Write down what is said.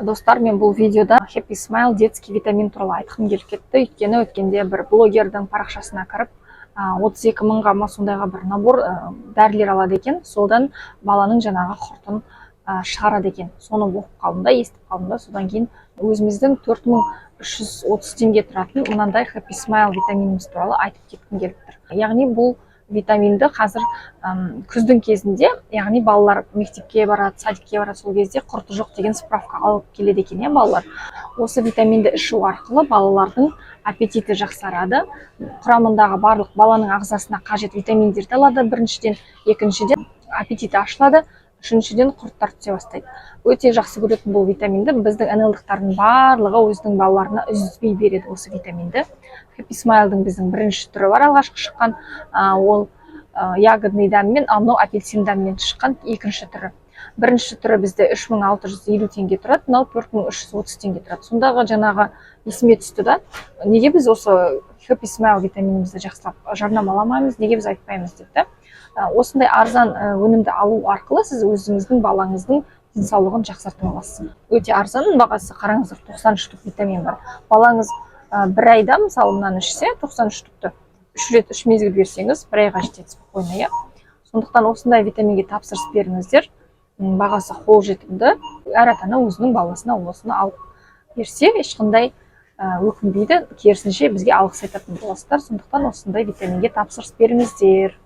Достар, мен бұл видеода Happy Smile детский витамин туралы айтқым келіп кетті, өйткені өткенде бір блогердің парақшасына кіріп, 32 мыңға ма, сондайға бір набор дәрілер алады екен, содан баланың жаңағы құртын шығарады екен. Соны оқып қалдым да, естіп қалдым да. Содан кейін өзіміздің 4330 теңге тұратын мынандай Happy Smile витаминіміз туралы айтып кеткім келіп тұр. Яғни бұл витаминді қазір күздің кезінде, яғни балалар мектепке барады, садикке барады, сол кезде құрты жоқ деген справка алып келеді екен, иә, балалар. Осы витаминді ішу арқылы балалардың аппетиті жақсарады, құрамындағы барлық баланың ағзасына қажет витаминдерді алады біріншіден, екіншіден, аппетиті ашылады, үшіншіден, құрттар түсе бастайды. Өте жақсы көретін бұл витаминді біздің НЛ-дықтардың барлығы өзінің балаларына үзбей береді осы витаминді. Happy Smile-дың біздің бірінші түрі бар, алғашқы шыққан, ол ягодный дәммен, ал мынау апельсин дәмімен шыққан екінші түрі. Бірінші түрі бізде 3650 теңге тұрады, мынау 4330 теңге тұрады. Сондағы жаңағы есіме түсті да, неге біз осы Happy Smile витаминімізді жақсылап жарнамаламаймыз, неге біз айтпаймыз деп та. Осындай арзан өнімді алу арқылы сіз өзіңіздің балаңыздың денсаулығын жақсартып аласыз. Өте арзан бағасы, қараңыздар, 90 штук витамин бар. Балаңыз бір айда, мысалы, мынаны ішсе, 90 штукты үш рет, үш мезгіл берсеңіз, бір айға жетеді спокойно, иә. Сондықтан осындай витаминге тапсырыс беріңіздер. Бағасы қолжетімді. Әр ата ана өзінің баласына осыны алып берсе, ешқандай өкінбейді, керісінше, бізге алғыс айтатын боласыздар. Сондықтан осындай витаминге тапсырыс беріңіздер.